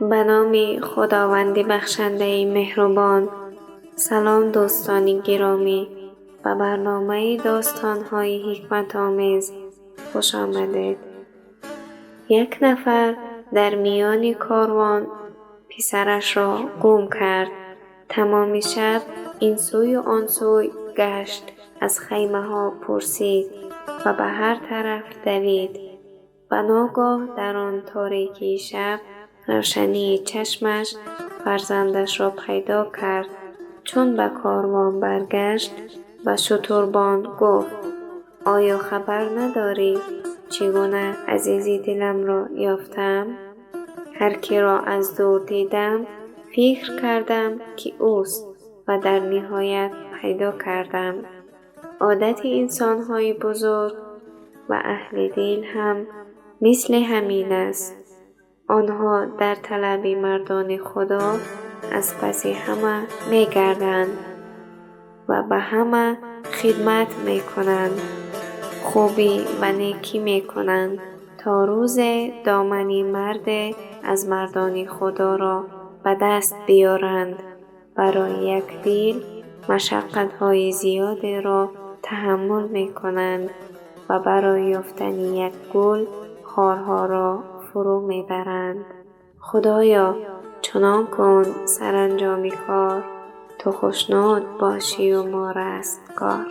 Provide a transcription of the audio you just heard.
Ба номи Худованди бахшандаи меҳрубон. Салом, дӯстони гиромӣ, ба барномаи достонҳои ҳикматомез хуш омадед. Як нафар дар миёни корвон писарашро гум кард. Тамоми шаб ин сӯю он сӯй гашт, аз хаймаҳо пурсид ва ба ҳар тараф давид. Ва ногоҳ дар он торикии шаб равшании чашмаш фарзандашро пайдо кард. Чун ба корвон баргашт, ба шутурбон гуфт: оё хабар надорӣ, чӣ гуна азизи диламро ёфтам? Ҳар киро аз дур дидам, фикр кардам, ки ӯст ва дар ниҳоят пайдо кардам. Одати инсонҳои бузург ва аҳли дил ҳам мисли ҳамин аст. Онҳо дар талаби мардони Худо аз паси ҳама мегарданд ва ба ҳама хидмат мекунанд, хубӣ ва некӣ мекунанд, то рӯзе домани марде аз мардони Худоро ба даст биёранд. Барои як дил машаққатҳои зиёдеро таҳаммул мекунанд ва барои ёфтани як гул хорҳоро фурӯ мебаранд. Худоё, чунон кун саранҷоми кор, ту хушнуд бошию мо растгор.